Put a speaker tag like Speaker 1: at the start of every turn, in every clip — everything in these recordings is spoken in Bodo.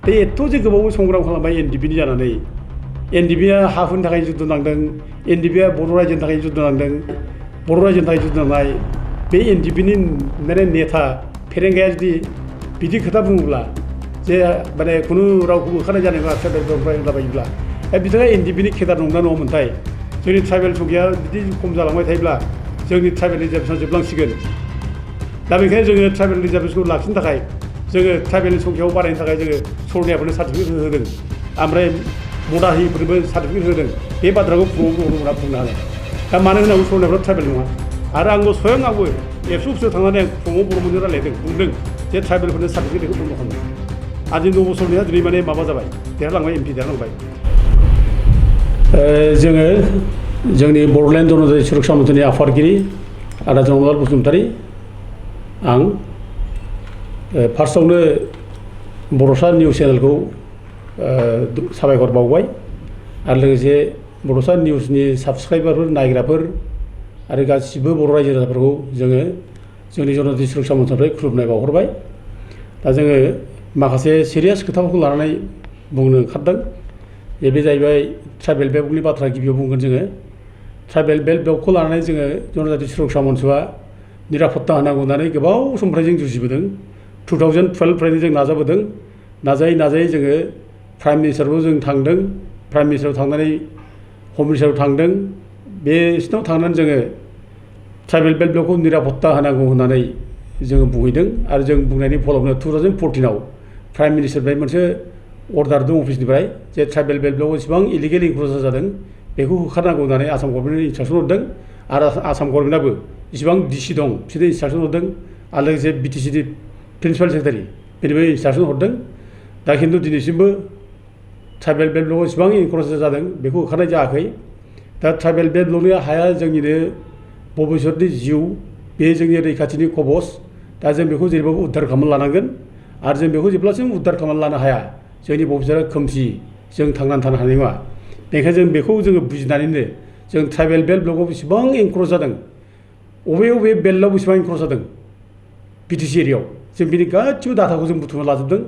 Speaker 1: बे एथ'जे गोबाव संग्राम खालामबाय एनडिपिनि जानानै एनडिपिआ हा हुनि थाखाय जुद्ध नांदों एनडिपिआ बर' रायजोनि थाखाय जुद्ध नांदों बर' रायजोनि थाखाय जुद्ध नांनाय बे एनडिपिनि माने नेता फेरेंगाया जुदि बिदि खोथा बुङोब्ला जे माने खुनु रावखौ होखानाय जानाय नङा ट्राइबेलफोरनिफ्राय होनलाबायोब्ला बिथाङा एनडिपिनि केडार नंना नङामोनथाय जोंनि ट्राइबेल संख्याया बिदि खम जालांबाय थायोब्ला जोंनि ट्राइबेल रिजार्भेसना जोबलांसिगोन दा बेनिखायनो जोङो ट्राइबेल रिजार्भेसनखौ लाखिनो थाखाय जोङो ट्राइबेलनि संख्याखौ बारायनो थाखाय जोङो सरनायाफोरनो सार्टिफिकेट होदों ओमफ्राय मदाहिफोरनोबो सार्टिफिकेट होदों बे बाथ्राखौ बुंनो हागोन दा मानो होननांगौ सरनायफ्रा ट्राइबेल नङा आरो आंबो स्वयं आंबो एबसु अफिसाव थांनानै आं फुङाव बर' मोनजों रायलायदों बुंदों जे ट्राइबेलफोरनो सार्टिफिकेटखौ बन्द' खालामदों आरो जोंनि नबसरनाया दिनै माने माबा जाबाय देरहालांबाय एमपि देरहालांबाय जोङो जोंनि बड'लेण्ड जनजाति सुरक्षा मन्थ्रिनि आफादगिरि आदा जनरल बसुमतारी आं फार्स्टआवनो बड'सा निउस चेनेलखौ साबायखर बावबाय आरो लोगोसे बड'सा निउसनि साबस्क्राइबारफोर नायग्राफोर आरो गासिबो बर' रायजो राजाफोरखौ जोङो जोंनि जनजाति सुरक्षा मन्थ्रिनिफ्राय खुलुमनाय बावहरबाय दा जोङो माखासे सिरियास खोथाफोरखौ लानानै बुंनो ओंखारदों बे जाहैबाय ट्राइबेल बेल्टनि बाथ्रा गिबियाव बुंगोन जोङो ट्राइबेल बेल्टखौ लानानै जोङो जनजाति सुरक्षा मन्चआ निरापत्ता होनांगौ होननानै गोबाव समनिफ्राय जों जुजिबोदों 2012निफ्रायनो जों नाजाबोदों नाजायै जोङो प्राइम मिनिस्टारबो जों थांदों प्राइम मिनिस्टाराव थांनानै हम मिनिस्टाराव थांदों बेसिनाव थांनानै जोङो ट्राइबेल बेल्टखौ निरापत्ता होनांगौ होननानै जोङो बुंहैदों आरो जों बुंनायनि फलावनो 2014आव प्राइम मिनिस्टारनिफ्राय मोनसे अर्डार दं अफिसनिफ्राय जे ट्राइबेल बेल्टआव एसेबां इलिगेल इनक्रुजन जादों बेखौ होखारनांगौ होननानै आसाम गभर्नमेन्टनो इन्सट्राकसन हरदों आरो आसाम गभर्नमेन्टआबो जेसेबां डिसि दं बिसोरनो इन्सट्राकसन हरदों आरो लोगोसे बिटिसिनि प्रिन्सिपाल सेक्रेटारि बेनिबो इन्सट्राकसन हरदों दा खिन्थु दिनैसिमबो ट्राइबेल बेल्टआव एसेबां इनक्रुजन जादों बेखौ होखारनाय जायाखै दा ट्राइबेल बेल्टनि हाया जोंनिनो भबिष्यतनि जिउ बे जोंनि रैखाथिनि कबच दा जों बेखौ जेरैबाबो उद्धार खालामनानै लानांगोन आरो जों बेखौ जेब्लासिम उद्धार खालामनानै लानो हाया जोंनि भबिष्यतआ खोमसि जों थांनानै थानो हानाय नङा बेनिखायनो जों बेखौ जोङो बुजिनानैनो जों ट्राइबेल बेल्ट ब्लकआव बेसेबां एनक्रच जादों बबे बेल्टआव बेसेबां एनक्रच जादों बिटिसि एरियायाव जों बिनि गासिबो डाटाखौ जों बुथुमना लाजोबदों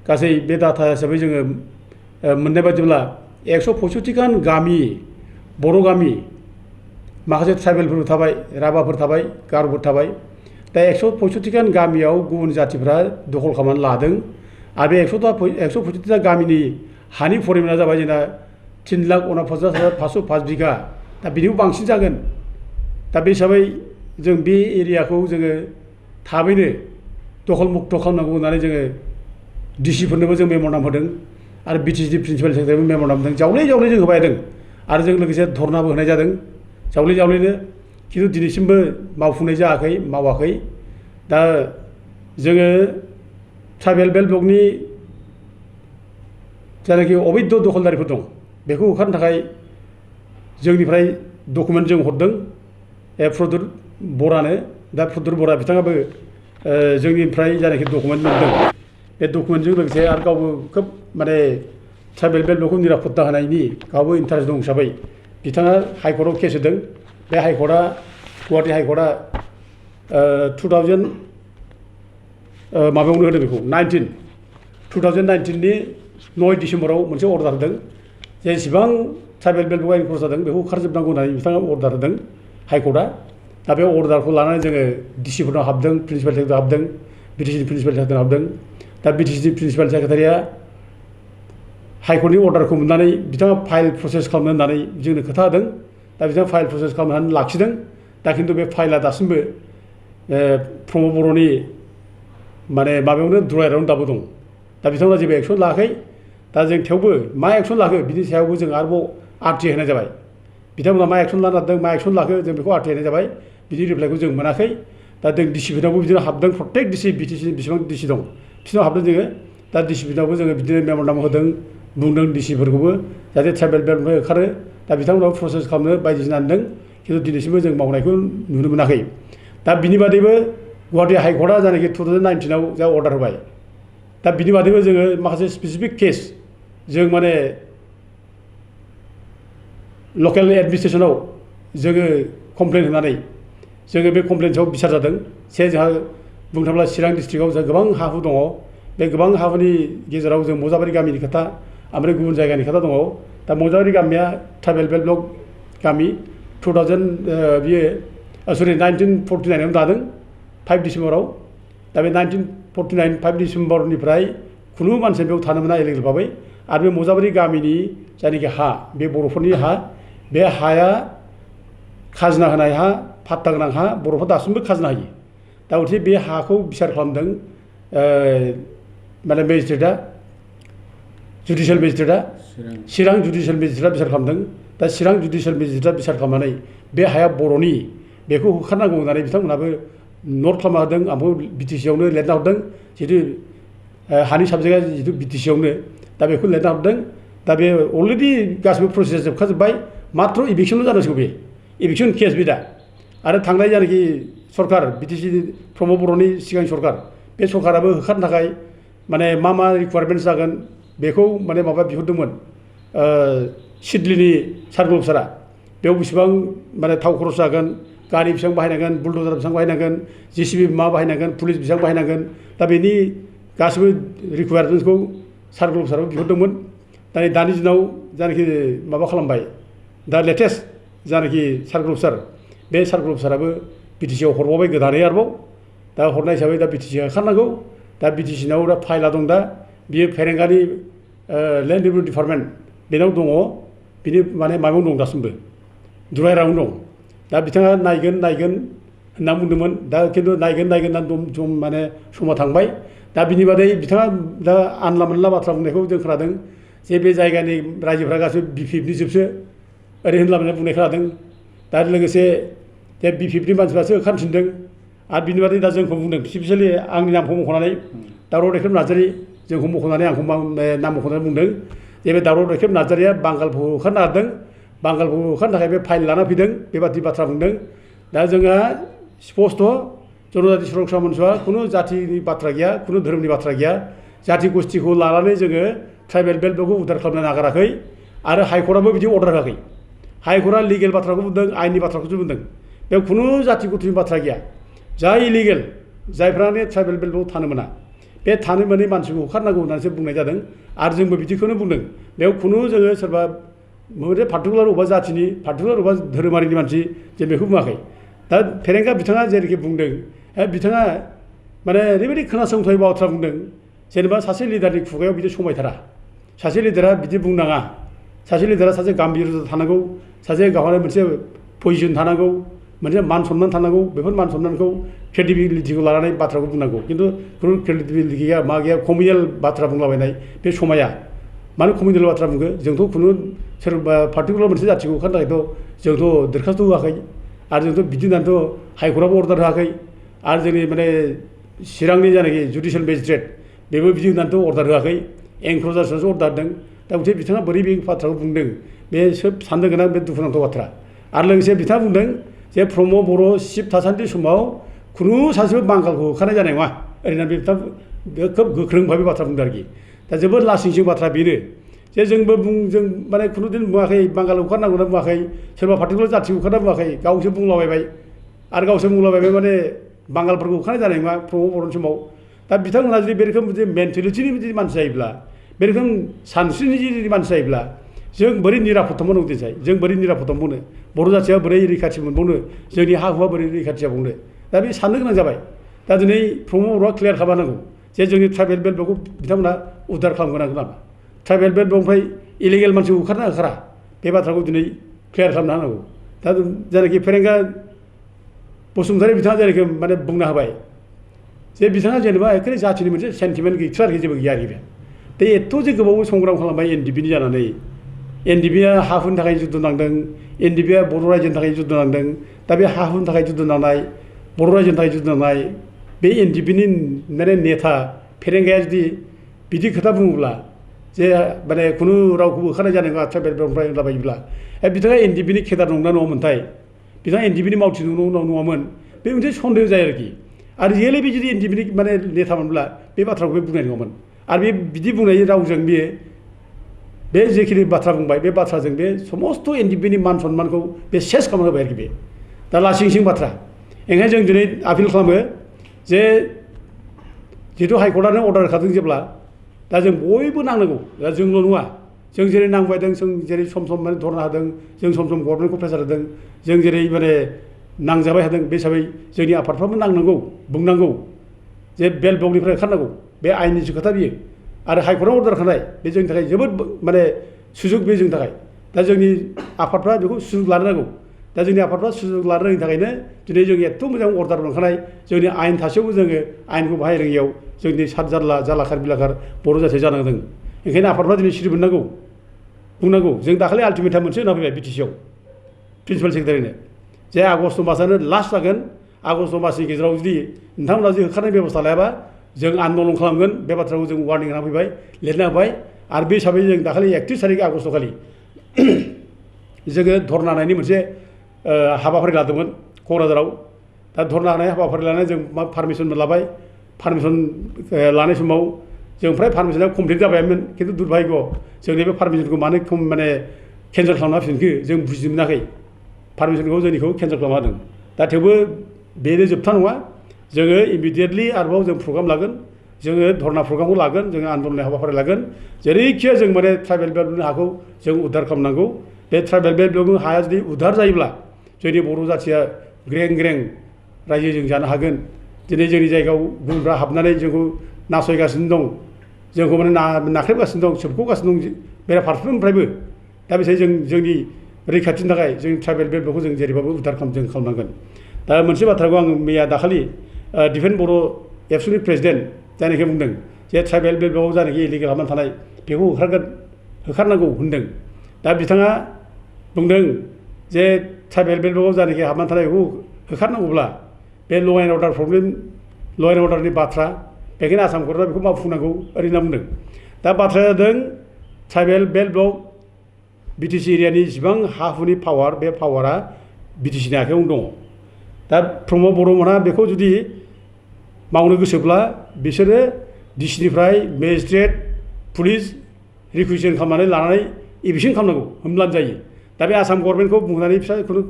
Speaker 1: गासै बे डाटा हिसाबै जोङो मोननाय बायदिब्ला 165 खान गामि बर' गामि माखासे ट्राइबेलफोर थाबाय राभाफोर थाबाय गार'फोर थाबाय दा 165 खान गामियाव गुबुन जाथिफ्रा दखल खालामनानै लादों आरो बे 165 गामिनि हानि परिमाना जाबाय जोंना 3,49,505 बिघा दा बिनिबो बांसिन जागोन दा बे हिसाबै जों बे एरियाखौ जोङो थाबैनो दखल मुक्त खालामनांगौ होननानै जोङो डिसिफोरनोबो जों मेम'रेन्डाम होदों आरो बिटिसि प्रिन्सिपाल सेक्रेटारिबो मेम'रेन्डाम होदों जावले जों होबायदों आरो जों लोगोसे धरनाबो होनाय जादों जावलेनो खिन्थु दिनैसिमबो मावफुंनाय जायाखै मावाखै दा जोङो ट्राइबेल बेल्ट ब्लकनि जायनाखि अबैध दखलदारिफोर दं बेखौ होखारनो थाखाय जोंनिफ्राय डकुमेन्ट जों हरदों प्रदुर बरानो दा प्रदुर बरा बिथाङाबो जोंनिफ्राय जायनाखि डकुमेन्ट मोनदों बे डकुमेन्टजों लोगोसे आरो गावबो खोब माने ट्राइबेल बेल्ट ब्लकखौ निरापत्ता होनायनि गावबो इन्टारेस्ट दं हिसाबै बिथाङा हाइकर्टआव केस होदों बे हाइकर्टआ गुवाहाटि हाइकर्टआ 2000 माबायावनो होदों बेखौ 2019नि 9 डिसेम्बराव मोनसे अर्डार होदों जेसेबां ट्राइबेल बेल्ट ब्लकआ एनक्रच जादों बेखौ होखारजोबनांगौ होननानै बिथाङा अर्डार होदों हाइकर्टआ दा बे अर्डारखौ लानानै जोङो डिसिफोरनाव हाबदों प्रिन्सिपाल सेक्रेटारि हाबदों बिटिसिनि प्रिन्सिपाल सेक्रेटारि हाबदों दा बिटिसिनि प्रिन्सिपाल सेक्रेटारिया हाइकर्टनि अर्डारखौ मोननानै बिथाङा फाइल प्रसेस खालामनो होननानै जोंनो खोथा होदों दा बिथाङा फाइल प्रसेस खालामनानै लाखिदों दा खिन्थु बे फाइला दासिमबो प्रमद बर'नि माने माबायावनो द्रयारावनो दाबो दं दा बिथांमोना जेबो एक्सन लायाखै दा जों थेवबो मा एक्सन लाखो बिनि सायावबो जों आरोबाव आरटिआइ होनाय जाबाय बिथांमोना मा एक्सन लानो नागिरदों मा एक्सन लाखो जों बेखौ आरटिआइ होनाय जाबाय बिनि रिप्लाइखौ जों मोनाखै दा जों डिसिफोरनावबो बिदिनो हाबदों प्रत्येक डिसि बिटिसि बेसेबां डिसि दं बिसोरनाव हाबदों जोङो दा डिसिफोरनावबो जोङो बिदिनो मेम'रेन्डाम होदों बुंदों डिसिफोरखौबो जाहाथे ट्राइबेल बेल्टनिफ्राय ओंखारो दा बिथांमोनाबो प्रसेस खालामनो बायदिसिना होनदों खिन्थु दिनैसिमबो जों मावनायखौ नुनो मोनाखै दा बिनि बादैबो गुवाहाटि हाइकर्टआ जायनाखि 2019आव जा अर्डार होबाय दा बिनि बादैबो जोङो माखासे स्पेसिफिक केस जों माने लकेल एडमिनिस्ट्रेसनाव जोङो कमप्लेन होनानै जोङो बे कमप्लेन सायाव बिसार जादों जोंहा बुंनो थाङोब्ला चिरां डिस्ट्रिक्टआव जोंहा गोबां हा हु दङ बे गोबां हाफोरनि गेजेराव जों मजाबारि गामिनि खोथा ओमफ्राय गुबुन जायगानि खोथा दङ दा मजाबारि गामिया ट्राइबेल बेल्ट ब्लक गामि 1949 दादों 5 डिसेम्बराव दा बे 1949 5 डिसेम्बरनिफ्राय खुनु मानसि बेयाव थानो मोना इलिगेल भाबै आरो बे मजाबारि गामिनि जायनाखि हा बे बर'फोरनि हा बे हाया खाजोना होनाय हा फाट्टा गोनां हा बर'फ्रा दासिमबो खाजोना होयो दा गथिखे बे हाखौ बिसार खालामदों माने मेजिस्ट्रेटआ जुडिसियेल मेजिस्ट्रेटआ चिरां जुडिसियेल मेजिस्ट्रेटआ बिसार खालामदों दा चिरां जुडिसियेल मेजिस्ट्रेटआ बिसार खालामनानै बे हाया बर'नि बेखौ होखारनांगौ होननानै बिथांमोनहाबो नट खालामना होदों आंबो बिटिसिआवनो लिरना हरदों जिहेतु हानि साबजेक्टआ जिहेतु बिटिसिआवनो दा बेखौ लिरना हरदों दा बे अलरेडि गासिबो प्रसेस जोबखाजोब्बाय मात्र इभिक्सनल' जानांसिगौ बे इभिक्सन केस बे दा आरो थांनाय जानाखि सरकार बिटिसि प्रमद बर'नि सिगांनि सरकार बे सरकाराबो होखारनो थाखाय माने मा रिकुवारमेन्टस जागोन बेखौ माने माबा बिहरदोंमोन सिडलिनि सार्कल अफिसारा बेयाव बेसेबां माने थाव खरस जागोन गारि बेसेबां बाहायनांगोन बुलडजार बेसेबां बाहायनांगोन जेसिबि मा बाहायनांगोन पुलिस बेसेबां बाहायनांगोन दा बेनि गासिबो रिकुवारमेन्टसखौ सार्कल अफिसाराबो बिहरदोंमोन दानि दिनाव जानाखि माबा खालामबाय दा लेटेस्ट जानाखि सार्कल अफिसार बे सार्कल अफिसाराबो बिटिसिआव हरबावबाय गोदानै आरोबाव दा हरनाय हिसाबै दा बिटिसिआ होखारनांगौ दा बिटिसिनाव दा फाइला दं दा बियो फेरेंगानि लेन्ड रेभिनिउ डिपार्टमेन्ट बेनाव दङ बिनि माने माबायाव दं दासिमबो दुरायरावनो दं दा बिथाङा नायगोन होनना बुंदोंमोन दा खिन्थु नायगोन होनना माने समा थांबाय दा बिनि बादै बिथाङा दा आनला मोनला बाथ्रा बुंनायखौ जों खोनादों जे बे जायगानि रायजोफ्रा गासैबो बिपिएफनि जोबसो ओरै होनला मोनला बुंनाय खोनादों दा लोगोसे जे बिपिएफनि मानसिफ्रासो ओंखारफिनदों आरो बिनि बादै दा जोंखौ बुंदों स्पेसियेलि आंनि नामखौ मख'नानै दावराव दैखेब नार्जारि जोंखौ मख'नानै आंखौ नाम मख'नानै बुंदों जे बे दावराव दैखेब नार्जारिया बांगालखौ होखारनो नागिरदों बांगालखौ होखारनो थाखाय बे फाइल लाना फैदों बेबादि बाथ्रा बुंदों दा जोंहा स्पष्ट जनजाति सुरक्षा मन्चआ खुनु जातिनि बाथ्रा गैया खुनु धोरोमनि बाथ्रा गैया जाति गस्थिखौ लानानै जोङो ट्राइबेल बेल्ट ब्लकखौ उद्धार खालामनो नागाराखै आरो हाइकर्टआबो बिदि अर्डार होआखै हाइकर्टआ लिगेल बाथ्राखौ बुंदों आइननि बाथ्राखौसो बुंदों बेयाव खुनु जाति गथिनि बाथ्रा गैया जाय इलिगेल जायफ्रानो ट्राइबेल बेल्ट ब्लकआव थानो मोना बे थानो मोनै मानसिखौ होखारनांगौ होननानैसो बुंनाय जादों आरो जोंबो बिदिखौनो बुंदों बेयाव खुनु जोङो सोरबा मोनसे पार्टिकुलार अबेबा जातिनि पार्टिकुलार अबेबा धोरोमारिनि मानसि जों बेखौ बुङाखै दा फेरेंगा बिथाङा जेरैखि बुंदों बिथाङा माने ओरैबायदि खोनासंथाव बाथ्रा बुंदों जेनेबा सासे लिडारनि खुगायाव बिदि समायथारा सासे लिडारा बिदि बुंनाङा सासे लिडारा सासे गाम्भीर थानांगौ सासे गावहानो मोनसे पजिसन थानांगौ मोनसे मान सन्मान थानांगौ बेफोर मान सन्मानखौ क्रेडिबिलिटिखौ लानानै बाथ्राखौ बुंनांगौ खिन्थु खुनु क्रेडिबिलिटि गैया मा गैया कमिउनेल बाथ्रा बुंलाबायनाय बे समाया मानो कमिउनेल बाथ्रा बुंखो जोंथ' खुनु सोरबा पार्टिकुलार मोनसे जाथिखौ होखारनो थाखायथ' जोंथ' दरखास्त' होआखै आरो जोंथ' बिदि होननानैथ' हाइकर्टआबो अर्डार होआखै आरो जोंनि माने चिरांनि जानाखि जुडिसियेल मेजिस्ट्रेट बेबो बिदि होननानैथ' अर्डार होआखै एंक्रजार्सआसो अर्डार होदों दा गथिखे बिथाङा बोरै बे बाथ्राखौ बुंदों बे सोब साननो गोनां बे दुखुनांथाव बाथ्रा आरो लोगोसे बिथाङा बुंदों जे प्रमद बर' चिफ थासान्दि समाव खुनु सासेबो बांगालखौ होखारनाय जानाय नङा ओरैनो बिथाङा खोब गोख्रों भाबै बाथ्रा बुंदों आरोखि दा जोबोद लासिंसिं बाथ्रा बेनो जे जोंबो जों माने खुनुदिन बुङाखै बांगाल होखारनांगौ होनना बुङाखै सोरबा पार्टिकुलार जाथिखौ होखारना बुङाखै गावसो बुंलाबायबाय आरो गावसो बुंलाबायबाय माने बांगालफोरखौ होखारनाय जानाय नङा प्रमद बर'नि समाव दा बिथांमोनहा जुदि बे रोखोम मोनसे मेन्टेलिटिनि जुदि मानसि जायोब्ला बे रोखोम सानस्रिनि जुदि मानसि जायोब्ला जों बोरै निरापत्ता मोनबावनो दिनसाय जों बोरै निरापत्ता मोनो बर' जाथिया बोरै रैखाथि मोनबावनो जोंनि हा हुआ बोरै रैखाथि जाबावनो दा बे साननो गोनां जाबाय दा दिनै प्रमद बर'आ क्लियार खालामनांगौ जे जोंनि ट्राइबेल बेल्ट ब्लकखौ बिथांमोना उद्धार खालामगोन नामा ट्राइबेल बेल्ट ब्लकनिफ्राय इलिगेल मानसिखौ होखारना होखारा बे बाथ्राखौ दिनै क्लियार खालामना होनांगौ दा जायनाखि फेरेंगा बसुमतारी बिथाङा जेरैखम माने बुंना होबाय जे बिथाङा जेनेबा एखे जातिनि मोनसे सेन्टिमेन्ट गैथारा आरोखि जेबो गैया आरोखि बे एथ' जे गोबाव संग्राम खालामबाय एनडिपिनि जानानै एनडिपिआ हा हुनि थाखाय जुद्ध नांदों एनडिपिआ बर' रायजोनि थाखाय जुद्ध नांदों दा बे हा हुनि थाखाय जुद्ध नांनाय बर' रायजोनि थाखाय जुद्ध नांनाय बे एनडिपिनि माने नेता फेरेंगाया जुदि बिदि खोथा बुङोब्ला जे माने खुनु रावखौबो होखारनाय जानाय नङा ट्राइबेल बेल्टनिफ्राय होनलाबायोब्ला बिथाङा एनडिपिनि केडार नंना नङामोनथाय बिथाङा एनडिपिनि मावथि नङामोन बे मोनसे सन्देह जायो आरोखि आरो रियेलि बे जुदि एनडिपिनि माने नेतामोनब्ला बे बाथ्राखौ बे बुंनाय नङामोन आरो बे बिदि बुंनाय रावजों बियो बे जेखिनि बाथ्रा बुंबाय बे बाथ्राजों बे समस्त एनडिपिनि मान सन्मानखौ बे सेस खालामना होबाय आरोखि बे दा लासिं सिं बाथ्रा ओंखायनो जों दिनै आपिल खालामो जे जिहेतु हाइकर्टआनो अर्डार होखादों जेब्ला दा जों बयबो नांनांगौ दा जोंल' नङा जों जेरै नांबाय दं जों जेरै सम सम माने धरना होदों जों सम सम गभर्नमेन्टखौ प्रेसार होदों जों जेरै माने नांजाबाय थादों बे हिसाबै जोंनि आफादफ्राबो नांनांगौ बुंनांगौ जे बेल ब्लकनिफ्राय ओंखारनांगौ बे आइननिसो खोथा बियो आरो हाइकर्टआव अर्डार होखानाय बे जोंनि थाखाय जोबोद माने सुजुग बे जोंनि थाखाय दा जोंनि आफादफ्रा बेखौ सुजुग लानो नांगौ दा जोंनि आफादफ्रा सुजुग लानो रोङिनि थाखायनो दिनै जों एथ' मोजां अर्डार मोनखानाय जोंनि आइन थासेयावबो जोङो आइनखौ बाहाय रोङियाव जोंनि सात जारला जालाखार बिलाखार बर' जाथि जानांदों ओंखायनो आफादफ्रा दिनै सिरि मोननांगौ बुंनांगौ जों दाखालि आल्टिमेटाम मोनसे होना फैबाय बिटिसिआव प्रिन्सिपाल सेक्रेटारिनो जे आगस्ट मासानो लास्ट जागोन आगस्ट मासनि गेजेराव जुदि नोंथांमोना जुदि होखारनाय बेबस्था लायाबा जों आन्दलन खालामगोन बे बाथ्राखौ जों वार्निं होना फैबाय लिरना होबाय आरो बे हिसाबै जों दाखालि 31 थारिख आगस्ट खालि जोङो धरना होनायनि मोनसे हाबाफारि लादोंमोन क'क्राझाराव दा धरना होनाय हाबाफारि लानानै जों पारमिसन लाबाय पारमिसन लानाय समाव जों फ्राय पारमिसना कमप्लिट जाबायमोन खिन्थु दुर्भाग्य जोंनि बे पारमिसनखौ मानो माने केन्सेल खालामना होफिनखो जों बुजिनो मोनाखै पारमिसनखौ जोंनिखौ केन्सेल खालामना होदों दा थेवबो बेनो जोबथा नङा जोङो इमिडियेटलि आरोबाव जों प्रग्राम लागोन जोङो धरना प्रग्रामखौ लागोन जोङो आन्दलननि हाबाफारि लागोन जेरैखिया जों माने ट्राइबेल बेल्टनि हाखौ जों उद्धार खालामनांगौ बे ट्राइबेल बेल्टनि हाया जुदि उद्धार जायोब्ला जोंनि बर' जाथिया ग्रें ग्रें रायजो जों जानो हागोन दिनै जोंनि जायगायाव गुबुनफ्रा हाबनानै जोंखौ नासयगासिनो दं जोंखौ माने नाख्रेबगासिनो दं सोबख'गासिनो दं बेराफारफ्रोमनिफ्रायबो दा बेखायनो जों जोंनि रैखाथिनि थाखाय जोंनि ट्राइबेल बेल्टखौ जों जेरैबाबो उद्धार जों खालामनांगोन दा मोनसे बाथ्राखौ आं मैया दाखालि डिफेन्स बर' एबसुनि प्रेसिडेन्ट जायनाखि बुंदों जे ट्राइबेल बेल्टआव जायनाखि इलिगेल हाबनानै थानाय बेखौ होखारनांगौ होनदों दा बिथाङा बुंदों जे ट्राइबेल बेल्टआव जायनाखि हाबनानै थानाय बेखौ होखारनांगौब्ला बे ल' एन्ड अर्डार प्रब्लेम ल' एन्ड अर्डारनि बाथ्रा बेखायनो आसाम गभर्नमेन्टआ बेखौ मावफुंनांगौ ओरै होनना बुंदों दा बाथ्राया जादों ट्राइबेल बेल्ट ब्लक बिटिसि एरियानि जेसेबां हा हुनि पावार बे पावारा बिटिसिनि आखायावनो दङ दा प्रमद बर'मोनहा बेखौ जुदि मावनो गोसोब्ला बिसोरो डिसिनिफ्राय मेजिस्ट्रेट पुलिस रिकुइजिसन खालामनानै लानानै एभिक्सन खालामनांगौ होमब्लानो जायो दा बे आसाम गभर्नमेन्टखौ बुंनानै फिसा खुनु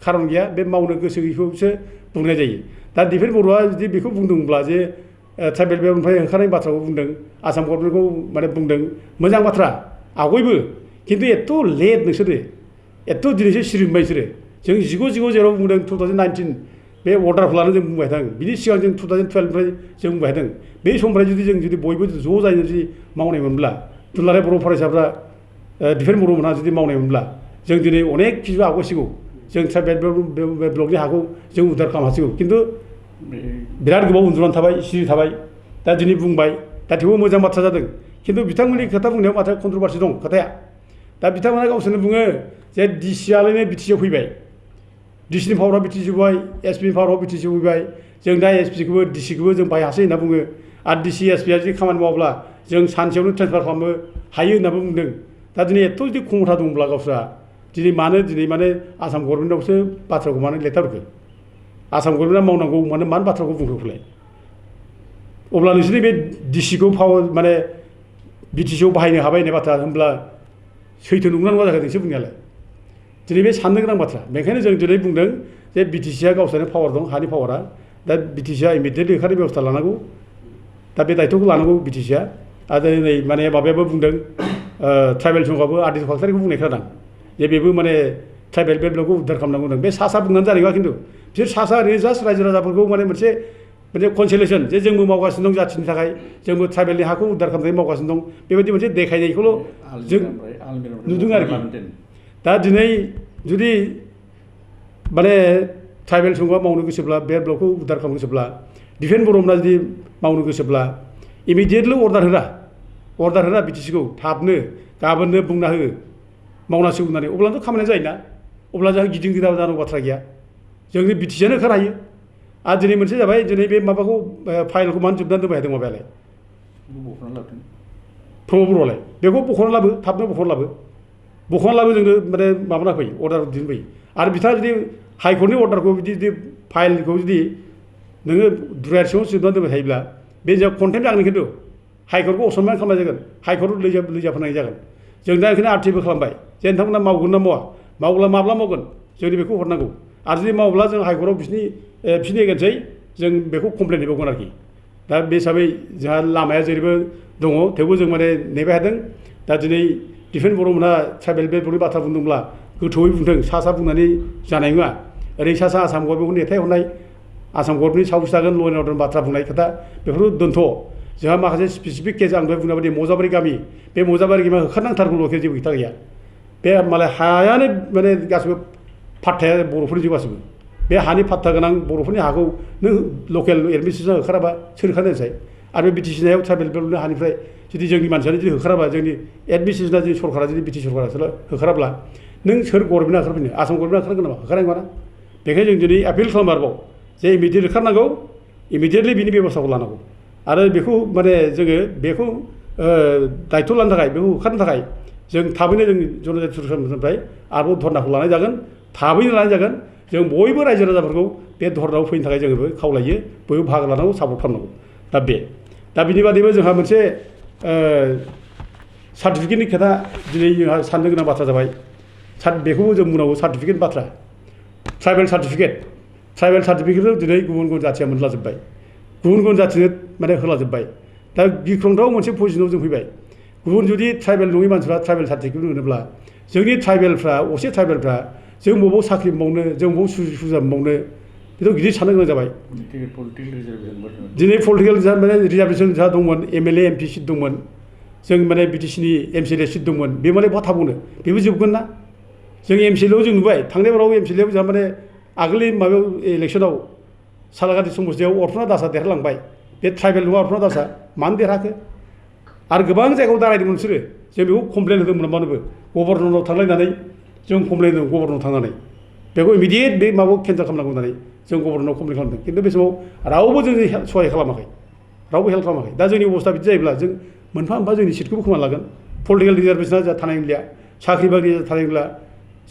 Speaker 1: खारन गैया बे मावनो गोसो गैयैखौसो बुंनाय जायो दा डिफेन्स बर'आ जुदि बेखौ बुंदोंब्ला जे ट्राइबेल बेल्टनिफ्राय ओंखारनाय बाथ्राखौ बुंदों आसाम गभर्नमेन्टखौ माने बुंदों मोजां बाथ्रा आवगायबो खिन्थु एथ' लेट नोंसोरो एथ' दिनैसो सिरि मोनबाय बिसोरो जों 19 बुंदों 2019 बे अर्डारखौ लानानै जों बुंबाय थादों बिनि सिगां जों 2012निफ्राय जों बुंबाय थादों बे समनिफ्राय जुदि बयबो ज' जायो जुदि मावनाय मोनब्ला दुलाराय बर' फरायसाफ्रा डिफेन्स बर'मोनहा जुदि मावनाय मोनब्ला जों दिनै अनेक खिसु आवगायसिगौ जों ट्राइबेल ब्लकनि हाखौ जों उद्धार खालामनो हासिगौ खिन्थु बिराद गोबाव उन्दुनानै थाबाय सिरि थाबाय दा दिनै बुंबाय दा थेवबो मोजां बाथ्रा जादों खिन्थु बिथांमोननि खोथा बुंनायाव माथो कन्ट्रभारसि दं खोथाया दा बिथांमोना गावसोरनो बुङो जे डिसिआलायनो बिटिसिआव फैबाय डिसिनि पावाराव बिटिसि फैबाय एसपिनि पावाराव बिटिसि फैबाय जों दा एसपिखौबो डिसिखौबो जों बाहायासै होनना बुङो आरो डिसि एसपिआ जुदि खामानि मावाब्ला जों सानसेयावनो ट्रेन्सफार खालामनो हायो होननाबो बुंदों दा दिनै एथ' जुदि खमथा दंब्ला गावस्रा दिनै माने आसाम गभर्नमेन्टआवसो बाथ्राखौ मानो लेथारखो आसाम गभर्नमेन्टआ मावनांगौ मानो बाथ्राखौ बुंखोफोरलाय अब्ला नोंसोरनि बे डिसिखौ माने बिटिसिआव बाहायनो हाबाय होननाय बाथ्रा होनब्ला सैथो नंगौना नङा जाखो नोंसोर बुंनायालाय दिनै बे साननो गोनां बाथ्रा बेखायनो जों दिनै बुंदों जे बिटिसिआ गावसोरनो पावार दं हानि पावारा दा बिटिसिआ इमिडियेटलि ओंखारनाय बेबस्था लानांगौ दा बे दायथ'खौ लानांगौ बिटिसिआ आरो नै माने माबायाबो बुंदों ट्राइबेल संघआबो आदित्य फाक्तारिखौ बुंनाय खोनादों जे बेबो माने ट्राइबेल बेल्टखौ उद्धार खालामनांगौ होनदों बे सा बुंनानै जानाय नङा खिन्थु बिसोर सा ओरैनो जास्ट रायजो राजाफोरखौ माने मोनसे कनसेलेसन जे जोंबो मावगासिनो दं जाथिनि थाखाय जोंबो ट्राइबेलनि हाखौ उद्धार खालामनानै मावगासिनो दं बेबायदि मोनसे देखायनायखौल' जों नुदों आरोखि दा दिनै जुदि माने ट्राइबेल संघआ मावनो गोसोब्ला बे ब्लकखौ उद्धार खालामनो गोसोब्ला डिफेन्स बर'मोनहा जुदि मावनो गोसोब्ला इमिडियेटलि अर्डार होरा बिटिसिखौ थाबनो गाबोननो बुंना हो मावनांसिगौ होननानै अब्लाथ' खामानिया जायोना अब्ला जोंहा गिदिं गिदा जानांगौ बाथ्रा गैया जोंनि बिटिसिआनो ओंखारहायो आरो दिनै मोनसे जाबाय दिनै बे माबाखौ फाइलखौ मानो जोबनानै दोनबाय थादों माबायालाय प्रमद बर'आलाय बेखौ बख'ना लाबो थाबनो बख'ना लाबो जोंनो माने माबाना फैयो अर्डार दिहुनफैयो आरो बिथाङा जुदि हाइकर्टनि अर्डारखौ जुदि फाइलखौ जुदि नोङो दुरायार सिङाव जोबनानै दोनबाय थायोब्ला बे जों कन्टेम्प जागोन खिन्थु हाइकर्टखौ असनमान खालामनाय जागोन हाइकर्टआव लैजाफोनाय जागोन जों दा बेखायनो आरटिबो खालामबाय जे नोंथांमोना मावगोन ना मावब्ला माब्ला मावगोन जोंनि बेखौ हरनांगौ आरो जुदि मावब्ला जों हाइकर्टआव बिसिनि एगेन्सै जों बेखौ कमप्लेन हैबावगोन आरोखि दा बे हिसाबै जोंहा लामाया जेरैबो दङ थेवबो जों माने नेबाय थादों दा दिनै दिफेन बर'मोनहा ट्राइबेल बेल्टनि बाथ्रा बुंदोंब्ला गोथौयै बुंदों सा सा बुंनानै जानाय नङा ओरै सा सा आसाम गभर्नमेन्टखौ नेथायहरनाय आसाम गभर्नमेन्टनि साउस थागोन ल' एन्ड अर्डार बाथ्रा बुंनाय खोथा बेफोरखौ दोनथ' जोंहा माखासे स्पेसिफिक केस आं दहाय बुंनाय बायदि मजाबारि गामि बे मजाबारि गामिया होखारनांथारगौ लकेल जेबो खोथा गैया बे मालाय हायानो माने गासिबो फाट्टाया बर'फोरनि जिउ गासिबो बे हानि फाट्टा गोनां बर'फोरनि हाखौ नों लकेल एडमिनिस्ट्रेसना होखाराबा सोर होखारनोसै आरो बि टि सि नायाव ट्राइबेल बेल्टनि हानिफ्राय जुदि जोंनि मानसियानो जुदि होखाराबा जोंनि एडमिनिस्ट्रेसना जुदि सरकारा जुदि बि टि सि सरकारा होखाराब्ला नों सोर गभर्नमेन्टआ होखारफैनो आसाम गभर्नमेन्टआ होखारगोन नामा होखारनाय नङा ना बेखायनो जों दिनै आपिल खालामो आरोबाव जे इमिडियेट होखारनांगौ इमिडियेटलि बिनि बेब'स्थाखौ लानांगौ आरो बेखौ माने जोङो बेखौ दायथ' लानो थाखाय बेखौ होखारनो थाखाय जों थाबैनो जों जनजाति सरकारनिफ्राय आरोबाव धर्नाखौ लानाय जागोन थाबैनो लानाय जागोन जों बयबो रायजो राजाफोरखौ बे धर्नायाव फैनो थाखाय जोङो खावलायो बयबो बाहागो लानांगौ सापर्ट खालामनांगौ दा बिनि बादैबो जोंहा मोनसे सार्टिफिकेटनि खोथा दिनै जोंहा साननो गोनां बाथ्रा जाबाय बेखौबो जों बुंनांगौ सार्टिफिकेट बाथ्रा ट्राइबेल सार्टिफिकेटखौ दिनै गुबुन गुबुन जाथिया मोनलाजोब्बाय गुबुन गुबुन जाथिनो माने होलाजोब्बाय दा गिख्रंथाव मोनसे पजिसनाव जों फैबाय गुबुन जुदि ट्राइबेल नङि मानसिफ्रा ट्राइबेल सार्टिफिकेट मोनोब्ला जोंनि ट्राइबेलफ्रा असे ट्राइबेलफ्रा जों बबाव साख्रि मावनो जों बबाव सुबिदा मावनो बेथ' गिदिर साननो गोनां जाबाय दिनै पलिटिकेल माने रिजार्भेसन जा दंमोन M L A M P seat दंमोन जों माने बि टि सिनि M C L A seat दंमोन बे माने बहा थाबावनो बेबो जोबगोन ना जों एम सि एल एआव जों नुबाय थांनाय बाराव एम सि एल एआव जोंहा माने आगोलनि माबायाव इलेक्सनाव सालाकाथि समस्तियाव अरपना दासआ देरहालांबाय बे ट्राइबेल नङा अरपना दासआ मानो देरहाखो आरो गोबां जायगायाव दारायदोंमोन बिसोरो जों बेखौ कमप्लेन होदोंमोन मानोबो गभर्नरनाव थांलायनानै जों कमप्लेन होदों गभर्नरनाव थांनानै बेखौ इमिडियेट बे माबाखौ केन्सेल खालामनांगौ होननानै जों गभर्नरनाव कमप्लेन खालामदों खिन्थु बे समाव रावबो जोंनि सहाय खालामाखै रावबो हेल्प खालामाखै दा जोंनि अबस्था बिदि जायोब्ला जों मोनफा मोनफा जोंनि सिटखौबो खोमाना लागोन पलिटिकेल रिजार्भेसना जोंहा थानाय नंलिया साख्रि बाख्रि थानाय नंला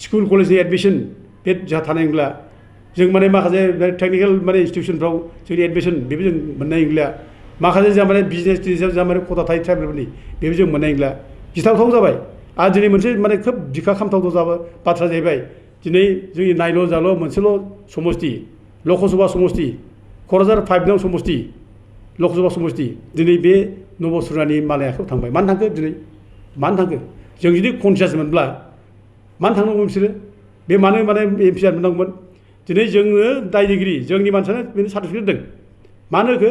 Speaker 1: स्कुल कलेजनि एडमिसन बे जोंहा थानाय नंला जों माने माखासे टेक्निकेल माने इनस्टिटिउसनफ्राव जोंनि एडमिसन बेबो जों मोननाय नंलिया माखासे जोंहा माने बिजनेस टिजनेसआव जोंहा माने खथा थायो ट्राइबेलफोरनि बेबो जों मोननाय नंला गिथावथाव जाबाय आरो दिनै मोनसे माने खोब बिखा खामथावथाव जाबाय बाथ्रा जाहैबाय दिनै जोंनि नायल' जाल' मोनसेल' समस्ति लकसभा समस्ति क'क्राझार 5 नं समस्ति लकसभा समस्ति दिनै बे नबसुरानि मालाय आखायाव थांबाय मानो थांखो दिनै मानो थांखो जों जुदि कनसियास मोनब्ला मानो थांनांगौ बिसोरो बे मानो माने एम पि मोननांगौमोन दिनै जोङो दायनिगिरि जोंनि मानसियानो बेनो सार्टिफिकेट होदों मानो होखो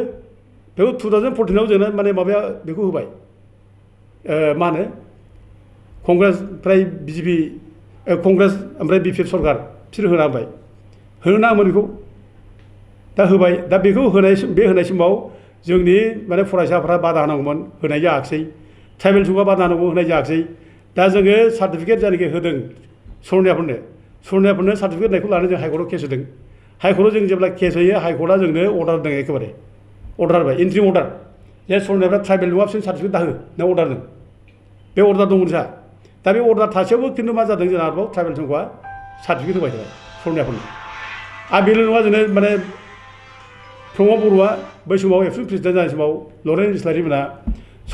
Speaker 1: बेखौ 2014आव जोंना माने माबाया बेखौ होबाय मा होनो कंग्रेसनिफ्राय बिजेपि कंग्रेस ओमफ्राय बि पि एफ सरकार बिसोर होना होबाय होनो नाङामोन बेखौ दा होबाय दा बेखौ होनाय समाव जोंनि माने फरायसाफ्रा बादा होनांगौमोन होनाय जायाखिसै ट्राइबेल सुबुङा बादा होनांगौ होनाय जायाखिसै दा जोङो सार्टिफिकेट जायनाखि होदों सरनियाफोरनो सार्टिफिकेट होनायखौ लानानै जों हाइकर्टआव केस होदों हाइकर्टआव जों जेब्ला केस होयो हाइकर्टआ जोंनो अर्डार होदों एखेबारे अर्डार होबाय इन्ट्रिम अर्डार जे सरनियाफ्रा ट्राइबेल नङा बिसोर सार्टिफिकेट दाहो नों अर्डार होदों बे अर्डार दंमोन जोंहा दा बे अर्डार थासेयावबो खिन्थु मा जादों जोंहा आरोबाव ट्राइबेल संघआ सार्टिफिकेट होबाय थाबाय सरनियाफोरनो आरो बेल' नङा जोंनो माने प्रमद बर'आ बै समाव एबसुट प्रेसिडेन्ट जानाय समाव लरेन्स इस्लारि मोना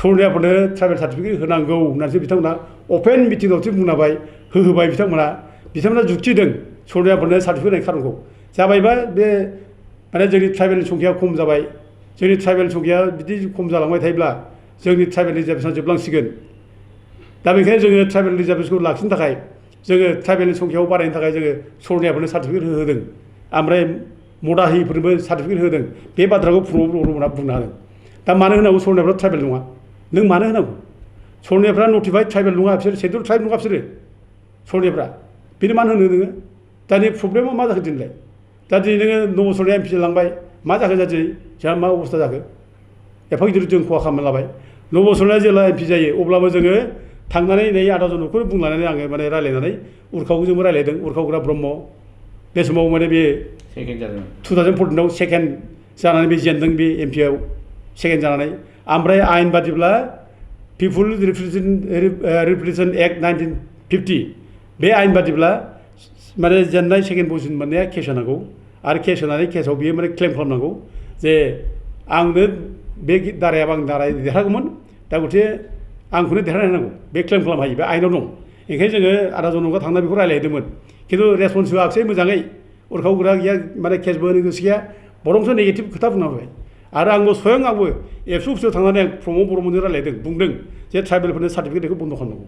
Speaker 1: सरनियाफोरनो ट्राइबेल सार्टिफिकेट होनांगौ होननानैसो बिथांमोना अपेन मिटिङावसो बुंनाबाय होहोबाय बिथांमोना जुक्ति होदों सरनियाफोरनो सार्टिफिकेट होनाय खारनखौ जाबायबा बे माने जोंनि ट्राइबेल संख्याया खम जाबाय जोंनि ट्राइबेल संख्याया बिदि खम जालांबाय थायोब्ला जोंनि ट्राइबेल रिजार्भेसना जोबलांसिगोन दा बेनिखायनो जोङो ट्राइबेल रिजार्भेसनखौ लाखिनो थाखाय जोङो ट्राइबेलनि संख्याखौ बारायनो थाखाय जोङो सरनियाफोरनो सार्टिफिकेट होदों ओमफ्राय मदाहिफोरनोबो सार्टिफिकेट होदों बे बाथ्राखौ प्रमद बर'मोनहा बुंनो हादों दा मानो होनांगौ सरनियाफ्रा ट्राइबेल नङा नों मानो होनांगौ सरनियाफ्रा नटिफाइड ट्राइबेल नङा बिसोर सेड्युल ट्राइब नङा बिसोरो सरनियाफ्रा बेनो मानो होनो नोङो दानि प्रब्लेमा मा जाखो दिनैलाय दा दिनै नोङो नबसरनिया एम पि लांबाय मा जाखो दिनै जोंहा मा अबस्था जाखो एफा गिदिर जों खहा खालामना लाबाय नबसरनिया जेब्ला एम पि जायो अब्लाबो जोङो थांनानै नै आदाजन न'खर बुंलायनानै आङो माने रायलायनानै उरखावजोंबो रायलायदों उरखावग्रा ब्रह्म बे समाव माने बे 2014आव सेकेन्ड जानानै बे जेनदों बे एम पिआव सेकेन्ड जानानै ओमफ्राय आयेन बादिब्ला पिपुल रिप्रेजेन्टेसन एक्ट 1950 बे आयेन बादिब्ला माने जेननाय सेकेन्ड पजिसन मोननाया केस होनांगौ आरो केस होनानै केसाव बियो माने क्लेम खालामनांगौ जे आंनो बे दारायाबा आं दाराय देरहागौमोन दा गथे आंखौनो देरहानो होनांगौ बे क्लेम खालामनो हायो बे आयेनाव दं ओंखायनो जोङो आदा जनगा थांना बेखौ रायलायदोंमोन खिन्थु रेसपन्स होआखिसै मोजाङै उरखावग्रा गैया माने केसबो होनो गोसो गैया बरंसो नेगेटिभ खोथा बुंना होबाय आरो आंबो स्वयं आंबो एबसु अफिसाव थांनानै आं प्रमद बर'मोनजों रायलायदों बुंदों जे ट्राइबेलफोरनो सार्टिफिकेट बन्द' खालामनांगौ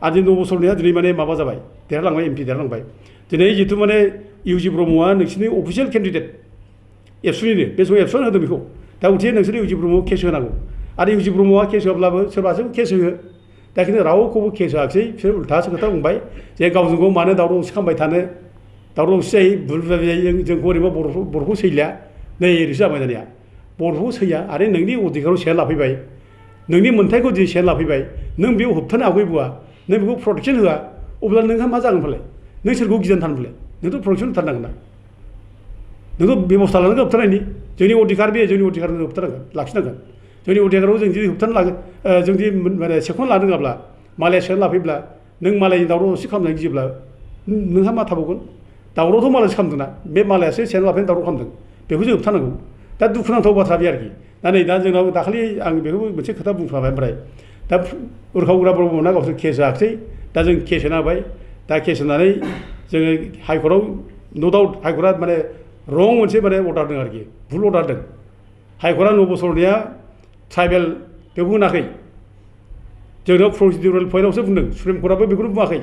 Speaker 1: आरो दिनै 9 बोसोरनिया दिनै माने माबा जाबाय देरहालांबाय एमपि देरहालांबाय दिनै जिथु माने इउजि ब्रह्मआ नोंसिनि अफिसियेल केन्डिडेट एबसुनिनो बे समाव एबसुआनो होदों बेखौ दा उथियो नोंसोर इउजि ब्रह्मआव केस होनांगौ आरो इउजि ब्रह्मआ केस होआब्लाबो सोरबासो केस होयो दा खिन्थु रावखौबो केस होआखिसै बिसोर उल्थासो खोथा बुंबाय जे गावजों गाव मानो दावराव दावसि खालामबाय थानो दावराव दावसि जायो बुल बुल जायो जोंखौ ओरैबा बर'खौ सैलिया नै ओरैसो जाबाय दानिया बर'खौ सैया आरो नोंनि अधिकाराव सेना लाफैबाय नोंनि मोन्थायखौ दिनै सेना लाफैबाय नों बेयाव होबथानो आवगायबोआ नों बेखौ प्रटेकसन होआ अब्ला नोंहा मा जागोन फालाय नों सोरखौ गिनानै थानो फालाय नोंथ' प्रटेकसन होथारनांगोन ना नोंथ' बेबस्था लानांगोन होबथानायनि जोंनि अधिकार बे जोंनि अधिकारखौ होबथानांगोन लाखिनांगोन जोंनि अधिकाराव जों जुदि होबथानो लागोन जों जुदि माने सेख'ना लानो रोङाब्ला मालाया सेना लाफैब्ला नों मालायनि दावराव दावसि खालामनानै गियोब्ला नोंहा मा थाबावगोन दावरावथ' मालायसो खालामदोंना बे मालायासो सेना लाफैनानै दावराव खालामदों बेखौ जों होबथानांगौ दा दुखुनांथाव बाथ्रा बे आरोखि दा नै दा जोंनाव दाखालि आं बेखौबो मोनसे खोथा बुंखाबाय ओमफ्राय दा उर्खाव उग्रा ब्रह्मना गावसोर केस होआखिसै दा जों केस होना होबाय दा केस होनानै जोङो हाइकर्टआव न' डाउट हाइकर्टआ माने रं मोनसे माने अर्डार होदों आरोखि भुल अर्डार होदों हाइकर्टआ 9 बोसोरनिया ट्राइबेल बेखौ होनाखै जोंनाव प्रसिडिउरेल पइन्टआवसो बुंदों सुप्रिम कर्टआबो बेखौनो बुङाखै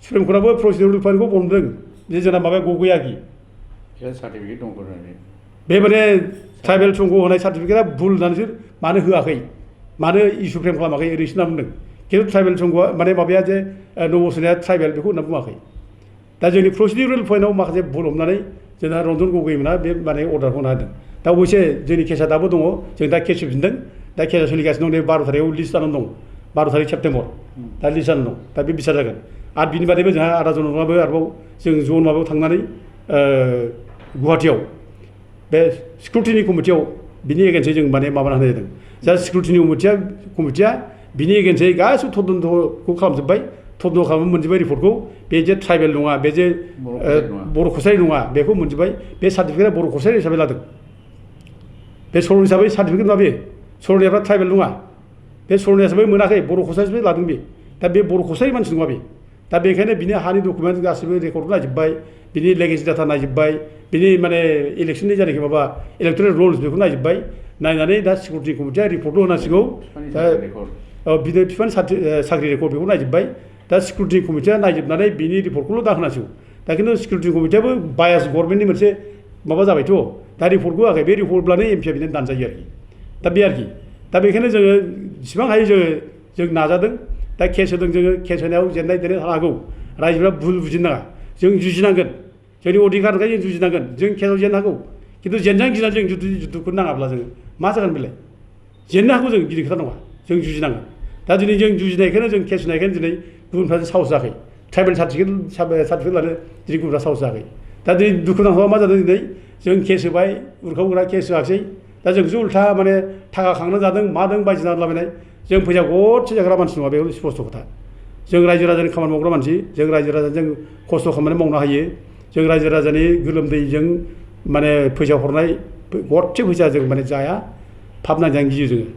Speaker 1: सुप्रिम कर्टआबो प्रसिडिउरेल पइन्टखौ बुंदों जे जोंना माबाया गगैया आरोखि
Speaker 2: सार्टिफिकेट दं होननानै
Speaker 1: बे माने ट्राइबेल संघ होनाय सार्टिफिकेटआ भुल होननानैसो मानो होआखै मानो इस्यु फ्रेम खालामाखै ओरैसो होनना बुंदों खिन्थु ट्राइबेल संघआ माने माबाया जे 9 बोसोरनिया ट्राइबेल बेखौ होनना बुङाखै दा जोंनि प्रसिडिउरेल पइन्टआव माखासे भुल हमनानै जोंना रन्जन गगैमोना बे माने अर्डारखौ होना होदों दा अबयसे जोंनि केसा दाबो दङ जों दा केस होफिनदों दा केसा सोलिगासिनो दं नै 12 थारिखआव लिस्ट जानानै दं 12 थारिख सेप्तेम्बर दा लिस्ट जानानै दं दा बे बिसार जागोन आरो बिनि बादैबो जोंहा आदा जन नङाबो आरोबाव जों जन माबायाव थांनानै गुवाहाटियाव बे स्क्रुटिनि कमिटियाव बिनि एगेन्सै जों माने माबाना होनाय जादों जा स्क्रुटिनि कमिटिया बिनि एगेन्सै गासिबो तदन्तखौ खालामजोब्बाय तदन्त खालामनो मोनजोब्बाय रिपर्टखौ बे जे ट्राइबेल नङा बे जे बर' कसारि नङा बेखौ मोनजोब्बाय बे सार्टिफिकेटआ बर' कसारि हिसाबै लादों बे सरल हिसाबै सार्टिफिकेट नङा बे सरलियाफ्रा ट्राइबेल नङा बे सरलिया हिसाबै मोनाखै बर' कसारि हिसाबै लादों बे दा बे बर' कसारि मानसि नङा बे दा बेखायनो बिनि हानि डकुमेन्ट गासिबो रेकर्डखौ नायजोब्बाय बिनि लेगेसि डाटा नायजोब्बाय बिनि माने इलेक्सननि जायनाखि माबा इलेक्ट'रेल रुल्स बेखौ नायजोब्बाय नायनानै दा सिकिउरिटि कमिटिया रिपर्टल' होनांसिगौ दा बिदिनो बिफान साख्रि रेकर्ड बेखौ नायजोब्बाय दा सिकिउरिटि कमिटिया नायजोबनानै बिनि रिपर्टखौल' दा होनांसिगौ दा खिन्थु सिकिउरिटि कमिटियाबो बायास गभर्नमेन्टनि मोनसे माबा जाबायथ' दा रिपर्टखौ होआखै बे रिपर्टब्लानो एमपिआ बिदिनो दानजायो आरोखि दा बे आरोखि दा बेखायनो जोङो जेसेबां हायो जों नाजादों दा केस होदों जोङो केस होनायाव जेननाय देरनाय थानो हागौ रायजोफ्रा भुल बुजिनो नाङा जों जुजिनांगोन जोंनि अधिकारखाय जों जुजिनांगोन जों केसाव जेननो हागौ खिन्थु जेनजां गिनानै जों जुदुखौ नाङाब्ला जोङो मा जागोन बेलाय जेननो हागौ जों गिदिर खोथा नङा जों जुजिनांगोन दा दिनै जों जुजिनायखायनो जों केस होनायखायनो दिनै गुबुनफ्रा साहस जायाखै ट्राइबेल सार्टिफिकेट लानो दिनै गुबुनफ्रा साहस जायाखै दा दिनै दुखुनांथावा मा जादों दिनै जों केस होबाय उरखाव उरा केस होआखिसै दा जोंसो उल्था माने थाखा खांना जादों मादों बायदिसिना लाबायनाय जों फैसा गरसे जाग्रा मानसि नङा बेखौ स्पस्ट' खोथा जों रायजो राजानि खामानि मावग्रा मानसि जों रायजो राजाजों खस्थ' खालामनानै मावनो हायो जों रायजो राजानि गोलोमदैजों माने फैसा हरनाय गरसे फैसा जों माने जाया फाब नांजानो गियो जोङो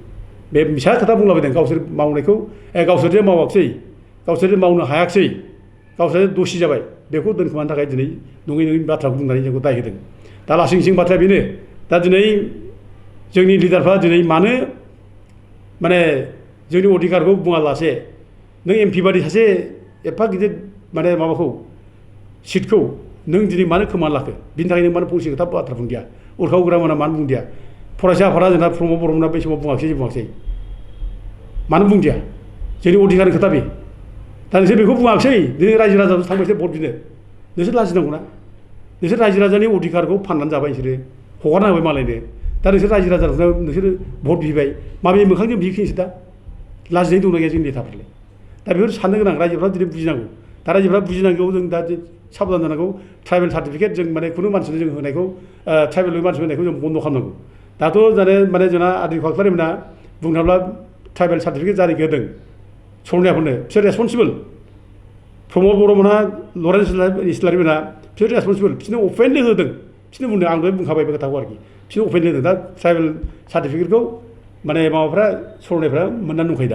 Speaker 1: बे फिसा खोथा बुंलाबायदों गावसोर मावनायखौ गावसोरजों मावाखिसै गावसोरजों मावनो हायाखिसै गावसोर दसि जाबाय बेखौ दोनखोमानो थाखाय दिनै नङै बाथ्राखौ बुंनानै जोंखौ दाय होदों दा लासिं सिं बाथ्राया बेनो दा दिनै जोंनि लिडारफ्रा दिनै मानो माने जोंनि अधिकारखौ बुङालासे नों एमपि बादि सासे एफा गिदिर माने माबाखौ सिटखौ नों दिनै मानो खोमाना लाखो बिनि थाखाय नों मानो फंसे खोथा बाथ्रा बुंदिया उरखाव उग्रा मोना मानो बुंदिया फरायसा आफादा जोंना प्रमद बर'मोना बै समाव बुङाखिसै बुङाखिसै मानो बुंदिया जोंनि अधिकारनि खोथा बे दा नोंसोर बेखौ बुङाखिसै दिनै रायजो राजाजों थांबायसो भट बिनो नोंसोर लाजिनांगौना नोंसोर रायजो राजानि अधिकारखौ फाननानै जाबाय नोंसोरो हगारना होबाय मालायनो दा नोंसोर रायजो राजाफोरनाव नोंसोरो भट बिबाय माबे मोखांजों बिखिनोसै दा लाजिनाय दंना गैया जोंनि नेताफोरलाय दा बेफोर साननो गोनां रायजोफ्रा दिनै बुजिनांगौ दा रायजोफ्रा बुजिनांगौ जों दा साबधान जानांगौ ट्राइबेल सार्टिफिकेट जों माने खुनु मानसिनो जों होनायखौ ट्राइबेल मानसि होनायखौ जों बन्द' खालामनांगौ दाथ' जाने माने जोंना आदिल खाख्लारिमोना बुंनो थाङोब्ला ट्राइबेल सार्टिफिकेट जारि होदों सरनियाफोरनो बिसोर रेसपन्सिबोल प्रमद बर'मोनहा लरेन्स इस्लारिमोना बिसोर रेसपन्सिबोल बिसोरनो अफेनलि होदों बिसोरनो बुंदों आं दहाय बुंखाबाय बे खोथाखौ आरोखि बिसोरनो अफेनलि होदों दा ट्राइबेल सार्टिफिकेटखौ माने माबाफ्रा सरनायफ्रा मोननानै दंखायो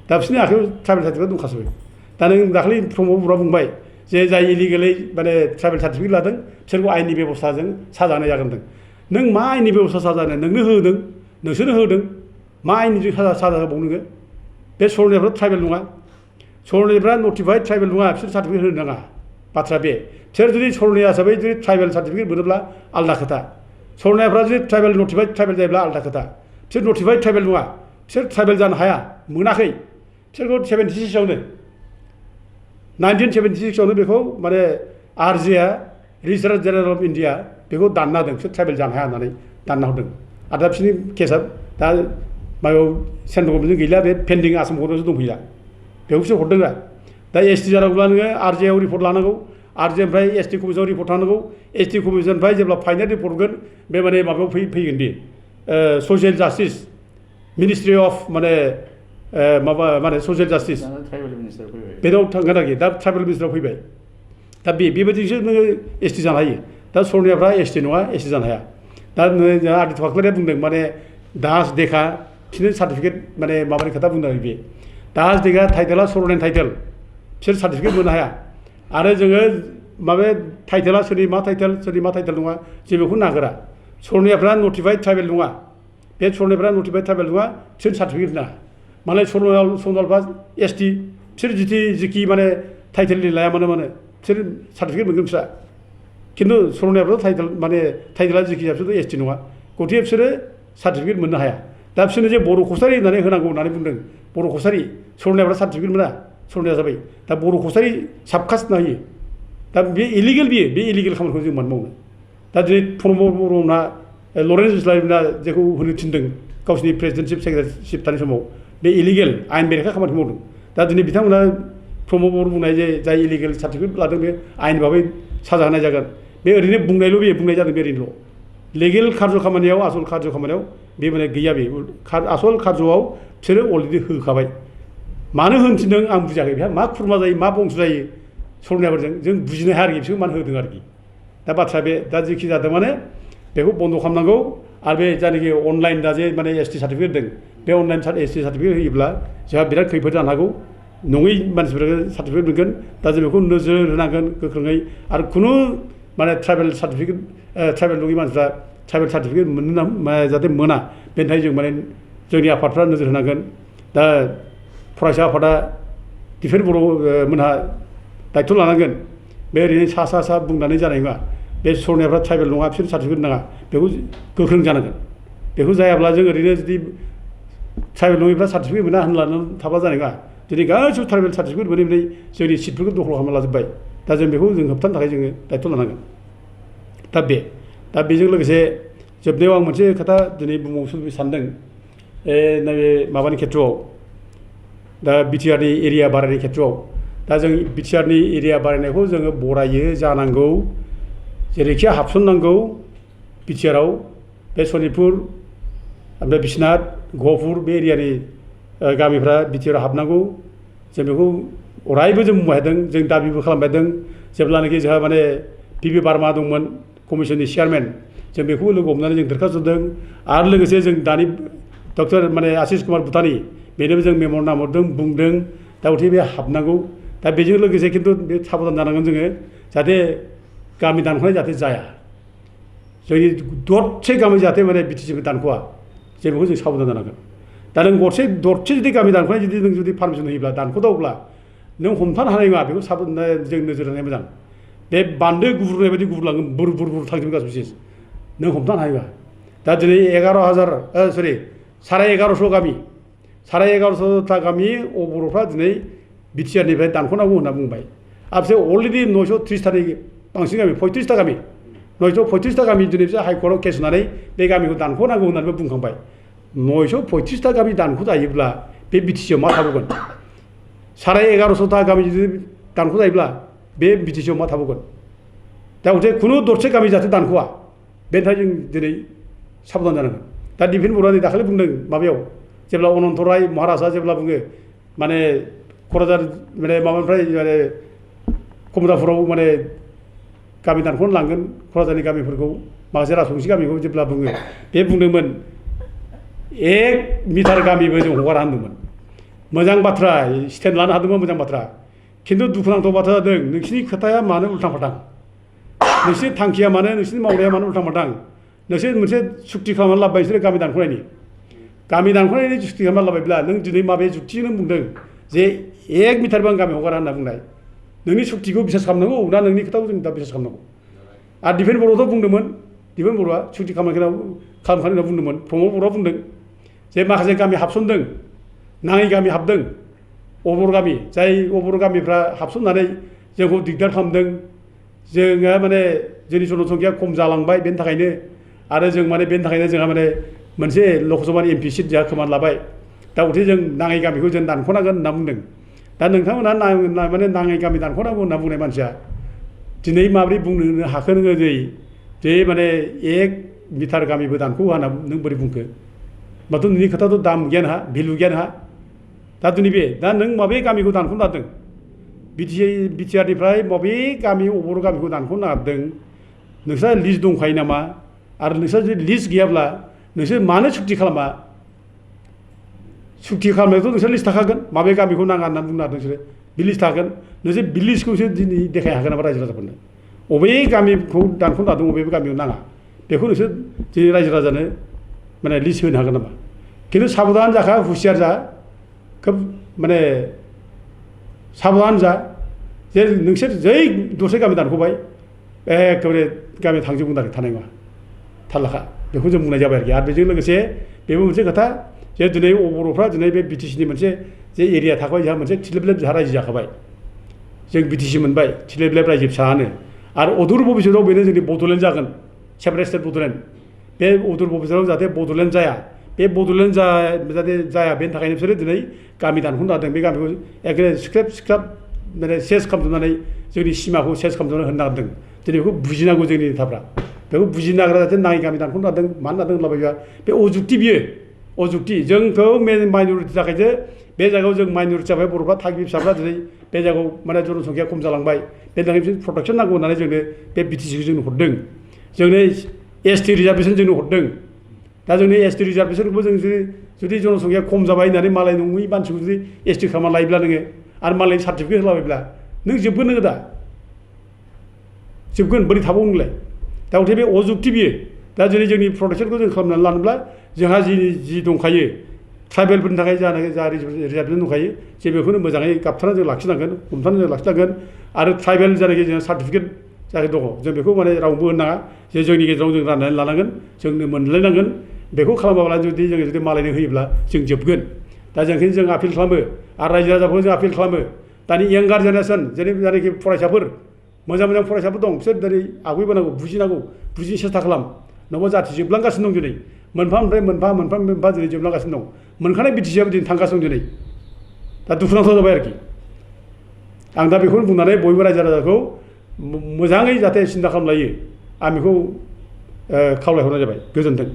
Speaker 1: दा बिसोरनि आखायाव ट्राइबेल सार्टिफिकेट दंखाजोबो दा नों दाखालि प्रमद बर'आ बुंबाय जे जाय इलिगेलै माने ट्राइबेल सार्टिफिकेट लादों बिसोरखौ आयेननि बेब'स्थाजों साजा होनाय जागोन नों मा आयेननि बेबस्था साजा जानो नोंनो होदों नोंसोरनो होदों मा आयेननि साजा होबाव नोङो बे सर'नियाफ्रा ट्राइबेल नङा सर'नियाफ्रा नटिफाइड ट्राइबेल नङा बिसोर सार्टिफिकेट होनो नाङा बाथ्रा बे बिसोर जुदि सर'निया हिसाबै जुदि ट्राइबेल सार्टिफिकेट मोनोब्ला आलादा खोथा सर'नियाफ्रा जुदि ट्राइबेल नटिफाइड ट्राइबेल जायोब्ला आलादा खोथा बिसोर नटिफाइड ट्राइबेल नङा बिसोर ट्राइबेल जानो हाया मोनाखै बिसोरखौ 76आवनो 1976आवनो बेखौ माने आरजिआ रेजिस्ट्रार जेनेरेल अफ इन्डिया बेखौ दानना होदों बिसोर ट्राइबेल जानो हाया होननानै दानना हरदों आरो दा बिसोरनि केसआ दा माबायाव सेन्ट्रेल गभर्नमेन्टजों गैला बे पेन्डिं आसाम गभर्नमेन्टसो दंफैला बेखौ बिसोर हरदों दा दा एसटि जानांगौब्ला नोङो आरजिआव रिपर्ट लानांगौ आरजिनिफ्राय एसटि कमिसनाव रिपर्ट थानांगौ एसटि कमिसननिफ्राय जेब्ला फाइनेल रिपर्ट हरगोन बे माने माबायाव फैगोन दि ससियेल जास्टिस मिनिस्ट्रि अफ माने माबा माने ससियेल जास्टिस
Speaker 2: ट्राइबेल मिनिस्टार फैबाय
Speaker 1: बेनाव थांगोन आरोखि दा ट्राइबेल मिनिस्टाराव फैबाय दा बेबायदिसो नोङो एसटि जानो हायो दा सर'नियाफ्रा एसटि नङा एसटि जानो हाया दा जोंहा आदित्य फाख्लारिया बुंदों माने दाहाज देखा बिसोरनो सार्टिफिकेट माने माबानि खोथा बुंदों आरोखि बे दाहाज देखा टाइटेला सर'नियानि टाइटेल बिसोर सार्टिफिकेट मोननो हाया आरो जोङो माबे टाइटेला सोरनि मा टाइटेल नङा जों बेखौ नागिरा सर'नियाफ्रा नटिफाइड ट्राइबेल नङा बे सर'नियाफ्रा नटिफाइड ट्राइबेल नङा बिसोर सार्टिफिकेट होनाङा मालाय सर'नियाफ्रा एसटि बिसोर जिखि माने टाइटेलनि लाया मानो बिसोर सार्टिफिकेट मोनगोन बिस्रा खिन्थु सर'नियाफ्रा टाइटेल माने टाइटेला जिखि जाया बिसोर एसटि नङा गथिखे बिसोरो सार्टिफिकेट मोननो हाया दा बिसोरनो जे बर' कसारि होननानै होनांगौ होननानै बुंदों बर' कसारि सर'नियाफ्रा सार्टिफिकेट मोना सर'निया जाबाय दा बर' कसारि साबकास्ट होना होयो दा बे इलिगेल बियो बे इलिगेल खामानिखौ जों मानो मावनो दा दिनै प्रमद बर'मोनहा लरेन्स इस्लारिमोनहा जेखौ होनो थिनदों गावसिनि प्रेसिडेन्टशिप सेक्रेटारिशिप थानाय समाव बे इलिगेल आयेन बेरेखा खामानिखौ मावदों दा दिनै बिथांमोना प्रमद बर' बुंनाय जे जाय इलिगेल सार्टिफिकेट लादों बे आयेन भाबै साजा होनाय जागोन बे ओरैनो बुंनायल' बे बुंनाय जादों बे ओरैनोल' लिगेल कार्य खामानियाव आसल कार्य खामानियाव बे माने गैया बे आसल कार्जआव बिसोरो अलरेडि होखाबाय मानो होनो थिनदों आं बुजियाखै बेहा मा खुरमा जायो मा बंस जायो सर'नियाफोरजों जों बुजिनो हाया आरोखि बिसोर मानो होदों आरोखि दा बाथ्राया बे दा जेखि जादों माने बेखौ बन्द' खालामनांगौ आरो बे जायनाखि अनलाइन दा जे माने एसटि सार्टिफिकेट होदों बे अनलाइन एसटि सार्टिफिकेट होयोब्ला जोंहा बिराद खैफोद जानो हागौ नङै मानसिफोरा सार्टिफिकेट मोनगोन दा जों बेखौ नोजोर होनांगोन गोख्रोङै आरो खुनु माने ट्राइबेल सार्टिफिकेट ट्राइबेल नङि मानसिफ्रा ट्राइबेल सार्टिफिकेट मोननो जाहाथे मोना बेनि थाखाय जों माने जोंनि आफादफ्रा नोजोर होनांगोन दा फरायसा आफादा दिफेन बर' मोनहा दायथ' लानांगोन बे ओरैनो सा बुंनानै जानाय नङा बे सर'नियाफ्रा ट्राइबेल नङा बिसोर सार्टिफिकेट नाङा बेखौ गोख्रों जानांगोन बेखौ जायाब्ला जों ओरैनो जुदि ट्राइबेल नङिफ्रा सार्टिफिकेट मोना होननानै थाब्ला जानाय नङा जुदि गासिबो ट्राइबेल सार्टिफिकेट मोनै जोंनि सिटफोरखौ दखल खालामना लाजोब्बाय दा जों बेखौ जों होबथानो थाखाय जोङो दायथ' लानांगोन दा बेजों लोगोसे जोबनायाव आं मोनसे खोथा दिनै बुंबावनो सानदों नैबे माबानि खेथ्रआव दा बिटिआरनि एरिया बारायनाय खेथ्रआव दा जों बिटिआरनि एरिया बारायनायखौ जोङो बरायो जानांगौ जेरैखि हाबसननांगौ बिटिआराव बे सनितपुर ओमफ्राय बिश्वनाथ गहपुर बे एरियानि गामिफ्रा बिटिआराव हाबनांगौ जों बेखौ अरायबो जों बुंबाय थादों जों दाबिबो खालामबाय थादों जेब्लानाखि जोंहा माने पिबि बार्मा दंमोन कमिसननि चेयारमेन जों बेखौ लोगो हमनानै जों दरखास्त होदों आरो लोगोसे जों दानि डक्टर माने आशिष कुमार भुटानी बेनोबो जों मेमर नामहरदों बुंदों दा गथिखे बे हाबनांगौ दा बेजों लोगोसे खिन्थु बे साबधान जानांगोन जोङो जाहाथे गामि दानख'नाय जाहाथे जाया जोंनि दरसे गामि जाहाथे माने बिटिसिखौ दानख'वा जों बेखौ जों साबधान जानांगोन दा नों दरसे जुदि गामि दानख'नाय नों जुदि पारमिसन होयोब्ला दानख'दावब्ला नों हमथानो हानाय नङा बेखौ जों नोजोर होनाया मोजां बे बान्दो गुब्रुनाय बायदि गुब्रुलांगोन बुर थांजोबगोन गासिबो सेस नों हमथानो हानाय नङा दा दिनै 11,500 गामि 11,500ता गामि बर'फ्रा दिनै बिटिआरनिफ्राय दानख'नांगौ होनना बुंबाय आरो बिसोर अलरेडि 930तानि बांसिन गामि 35ता गामि 935ता गामि दिनै बिसोर हाइकर्टआव केस होनानै बे गामिखौ दानख'नांगौ होननानैबो बुंखांबाय 935ता गामि दानख'जायोब्ला बे बिटिसिआव मा थाबावगोन 11,500ता गामि जुदि दानख'जायोब्ला बे बिटिसिआव मा थाबावगोन दा गथिखे खुनु दरसे गामि जाहाथे दानख'वा बेनि थाखाय जों दिनै साबधान जानांगोन दा दिफेन बर'आ दाखालि बुंदों माबायाव जेब्ला अनन्त राय महाराजआ जेब्ला बुङो माने क'क्राझार माने माबानिफ्राय माने कमतापुराव माने गामि दानख'नो लांगोन क'क्राझारनि गामिफोरखौ माखासे राजबंसि गामिखौ जेब्ला बुङो बे बुंदोंमोन 1 मिटार गामिबो जों हगारा होनदोंमोन मोजां बाथ्रा स्टेन्ड लानो हादोंमोन मोजां बाथ्रा खिन्थु दुखुनांथाव बाथ्रा जादों नोंसिनि खोथाया मानो उल्थां फाल्थां नोंसिनि थांखिया मानो नोंसिनि मावनाया मानो उल्थां फाल्थां नोंसोर मोनसे सुक्ति खालामनानै लाबोबाय बिसोरो गामि दानख'नायनि सुक्ति खालामनानै लाबायब्ला नों दिनै माबे जुक्ति नों बुंदों जे 1 मिटारबो आं गामि हगारा होनना बुंनाय नोंनि सुक्तिखौ बिसास खालामनांगौ ना नोंनि खोथाखौ जों दा बिसास खालामनांगौ आरो दिपेन बर'आथ' बुंदोंमोन दिपेन बर'आ सुक्ति खालामखानाय होनना बुंदोंमोन प्रमद बर'आ बुंदों जे माखासे गामि हाबसनदों नाङै गामि हाबदों अबर गामि जाय अबर गामिफ्रा हाबसननानै जोंखौ दिगदार खालामदों जोंहा माने जोंनि जनसंख्या खम जालांबाय बेनि थाखायनो आरो जों माने बेनि थाखायनो जोंहा माने मोनसे लकसभानि एमपि सिट जोंहा खोमाना लाबाय दा गथे जों नाङै गामिखौ जों दानख'नांगोन होनना बुंदों दा नोंथांमोना माने नाङै गामि दानख'नांगौ होनना बुंनाय मानसिया दिनै माबोरै बुंनो हाखो नोङो जे माने 1 मिटार गामिबो दानख' होना नों बोरै बुंखो होमबाथ' नोंनि खोथाथ' दाम गैया नोंहा भेलु गैया नोंहा दा दिनै दा नों माबे गामिखौ दानख'नो नागिरदों बिटिआरनिफ्राय माबे गामि अबर गामिखौ दानख'नो नागिरदों नोंस्रा लिस्ट दंखायो नामा आरो नोंस्रा जुदि लिस्ट गैयाब्ला नोंसोर मानो सुक्ति खालामा सुक्ति खालामनायावथ' नोंसोर लिस्ट थाखागोन माबे गामिखौ नाङा होनना बुंनो हादों नोंसोरो बे लिस्ट थागोन नोंसोर बे लिस्टखौसो दिनै देखाय हागोन नामा रायजो राजाफोरनो अबे गामिखौ दानख'नो नागिरदों अबे गामियाव नाङा बेखौ नोंसोर दिनै रायजो राजानो माने लिस्ट होनो हागोन नामा खिन्थु साबधान जाखा हुसियार जा खोब माने साबधान जा जे नोंसोर जै दरसे गामि दानख'बाय एखेबारे गामियाव थांजोबगोन आरो थानाय नङा थारलाखा बेखौ जों बुंनाय जाबाय आरो बेजों लोगोसे बेबो मोनसे खोथा जे दिनै बर'फ्रा दिनै बे बिटिसिनि मोनसे जे एरिया थाखाबाय जोंहा मोनसे थिलेबलेब जोंहा रायजो जाखाबाय जों बिटिसि मोनबाय थिलेबलेब रायजो फिसायानो आरो अदूर भबिष्यतआव बेनो जोंनि बड'लेण्ड जागोन सेपारेट स्टेट बड'लेण्ड बे अदूर भबिष्यतआव जाहाथे बड'लेण्ड जाया बे बड'लेण्ड जाहाथे जाया बेनि थाखायनो बिसोरो दिनै गामि दानख'नो नागिरदों बे गामिखौ एखेबारे सिख्राब माने सेस खालामजोबनानै जोंनि सिमाखौ सेस खालामजोबना होनो नागिरदों दिनै बेखौ बुजिनांगौ जोंनि नेताफ्रा बेखौ बुजिनो नागिरा जाहाथे नाङै गामि दानख'नो नागिरदों मानो नागिरदों होनलाबायबा बे अजुक्ति बियो अजुक्ति जोंखौ माइन'रिटि थाखायसो बे जायगायाव जों माइन'रिटि जाबाय बर'फ्रा थागिबि फिसाफ्रा दिनै बे जायगायाव माने जनसंख्या खम जालांबाय बेनि थाखाय बिसोर प्रटेकसन नांगौ होननानै जोंनो बे बिटिसिखौ जोंनो हरदों जोंनो एसटि रिजार्भेसन जोंनो हरदों दा जोंनि एसटि रिजार्भेसनखौबो जों जुदि जनसंख्या खम जाबाय होननानै मालाय नङै मानसिखौ जुदि एसटि खालामना लायोब्ला नोङो आरो मालायनि सार्टिफिकेट होलाबायब्ला नों जोबगोन नोङो दा जोबगोन बोरै थाबावो नोंलाय दा गथे बे अजुक्ति बियो दा दिनै जोंनि प्रटेकसनखौ जों खालामनानै लानोब्ला जोंहा जि दंखायो ट्राइबेलफोरनि थाखाय जा रिजार्भेसन दंखायो जे बेखौनो मोजाङै गाबथानानै जों लाखिनांगोन हमथानानै जों लाखिनांगोन आरो ट्राइबेल जायनाखि जोंहा सार्टिफिकेट जाय दङ जों बेखौ माने रावबो होनो नाङा जे जोंनि गेजेराव जों राननानै लानांगोन जोंनो मोनलायनांगोन बेखौ खालामाब्ला जुदि मालायनो होयोब्ला जों जोबगोन दा जोंखिनि जों आपिल खालामो आरो रायजो राजाफोरखौ जों आपिल खालामो दानि यांगार जेनेरेसन जायनाखि फरायसाफोर मोजां फरायसाफोर दं बिसोर दिनै आगयबोनांगौ बुजिनो सेस्था खालाम नङाबा जाथि जोबलांगासिनो दं दिनै मोनफानिफ्राय मोनफा दिनै जोबलांगासिनो दं मोनखानाय बिटिसिआबो दिनै थांगासिनो दं दिनै दा दुखुनांथाव जाबाय आरोखि आं दा बेखौनो बुंनानै बयबो रायजो राजाखौ मोजाङै जाहाथे सिन्था खालामलायो आं बेखौ खावलायहरनाय जाबाय गोजोन्थों